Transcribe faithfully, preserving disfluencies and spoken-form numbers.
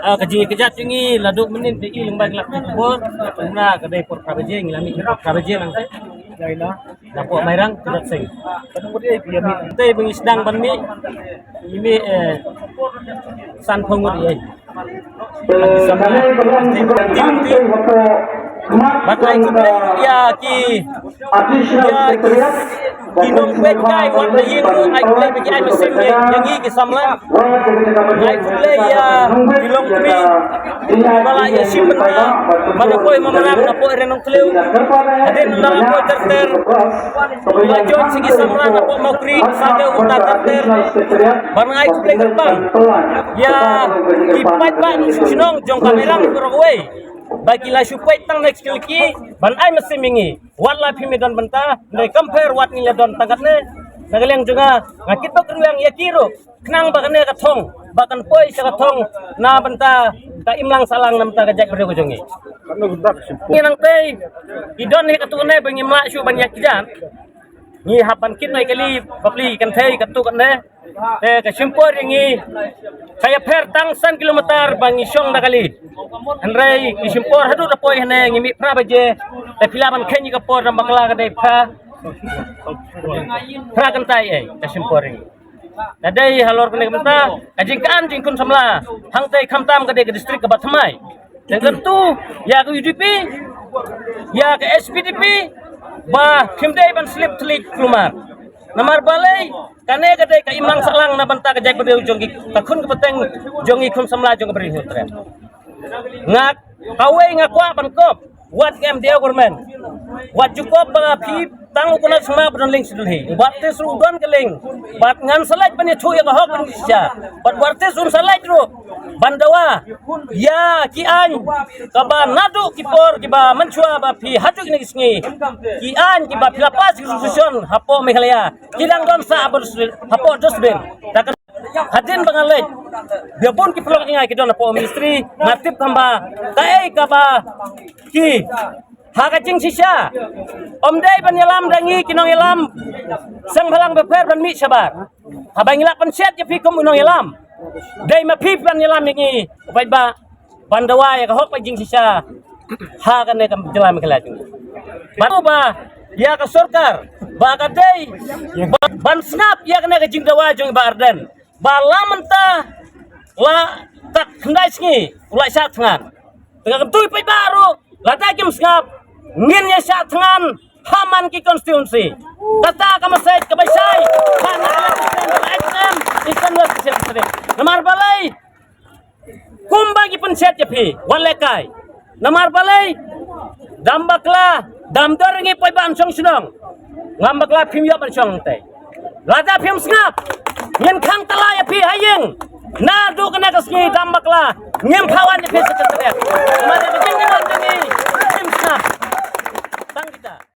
Ah, ka jingkjat jong ngi la duk mynnin te i leng ba ngi la pynbor. Na ka dei por phra baje ngi la mih por phra baje nang. Napoh Mairang Tirot Sing. Te ba ngi sdang ban mih, ngi mih, eh, san phew ngut ïa. Bad ai khublei ïa ki, ïa ki, ki nongpeit kai wat la ïing ruh, ai khublei ba ki ai mynsiem ïa, ïa ngi ki samla. Ai khublei ïa ki longkmie ba la ïa shim bynta, ba la poi marmarang napoh Ri Nongthliew. Hadien ba la poi ter ter, la join sha ki samla napoh Mawkri, sa dei u ta ter ter. Ban ai khublei kyrpang ïa ki paidbah shnong jong ka Mairang baroh kawei. Ba ki la shu peit tang na ki shnong ki, ban ai mynsiem ïa ngi. Wat la phim ïa don bynta, hynrei kam pher wat ngi la don tang katne. Na ka liang jong nga, nga kitbok kyrwiang ïa ki ruh. Khnang ba kane ka thong, ba kan poi sha ka thong, na bynta ka imlang sahlang, na bynta ka jaitbynriew ka jong ngi. Ngi nangtei, i don hi katto katne ba ngim lah shuh ban ïaid kjat. Ngi hap ban kit noh ïa kali bapli kynthei katto katne. Te ka shim por ïa ngi, ka ïapher tang san kilometer ba ngi shong da kali. Hynrei ki shim por haduh da poi hangne ngi mih phra baje. Te phi lah ban kheiñ ïa ka por dang bakla ka dei phra, phra kynta ei ka shim por ïa ngi. Ka dei halor kane ka bynta ka jingkyrpad jong ki khun samla hangtei khamtam ka dei ka district kaba thymmai. Te kyntu ïa ka U D P, ïa ka S P D P, ba phim dei ban slip thli kulmar. Namar balei, kane ka dei ka imlang sahlang na bynta ka jaitbynriew jong ki, ka khun ka pateng jong ki khun samla jong ka Bri Hynñiewtrep. Nga kawei nga kwah ban kop wat ka M D A government. Wat ju kop ba phi tang u khynnah sma ba don link sha Delhi. Wat te shu don ka link. Bad ngan sa leit ban ïathuh ïa ka hok ban shisha. Bad wat te shu sa leit ruh ban dawa ïa ki aiñ kaba naduh ki por kiba mynshuwa ba phi haduh kine ki sngi. Ki aiñ kiba phi la pass ki resolution hapoh Meghalaya, ki dang don sa hapoh dustbin. Hadien ba nga leit, ba bun ki paralok jong nga ki don hapoh ministry, nga tip kumba kaei kaba ki, ha ka jingshisha. Ym dei ban ïalam da ngi ki nongïalam seng bhalang bapher ban mih shabar. Haba ngi la pynshet ïa phi kum u nongïalam, dei ma phi ban ïalam ïa ngi, u paidbah, ban dawa ïa ka hok ka jingshisha ha kane ka jylla Meghalaya jong ngi. Bad ba ïa ka sorkar ba ka dei ban, ban sngap ïa kane ka jingdawa jong i Bah Ardent. Ba la mynta la kat khyndai sngi u la shah thngan. Te nga kyntu ïa phi baroh, lada kim sngap, ngin ïa shah thngan ha man ki constituency. Kata ka message kaba shai ha na election Eastern West Khasi Hills. Namar balei, kumba ngi pynshet ïa phi, wat lehkai. Namar balei, dam bakla, dam dor ngi poi ban shong shnong. Ngam bakla phim ïoh ban shong tei. Lada phim sngap, ngin khang tala ïa phi ha ïing. Naduh kane ka sngi dam bakla, ngim phah wan ïa phi secretariat. Namar ïa ka jingkynmaw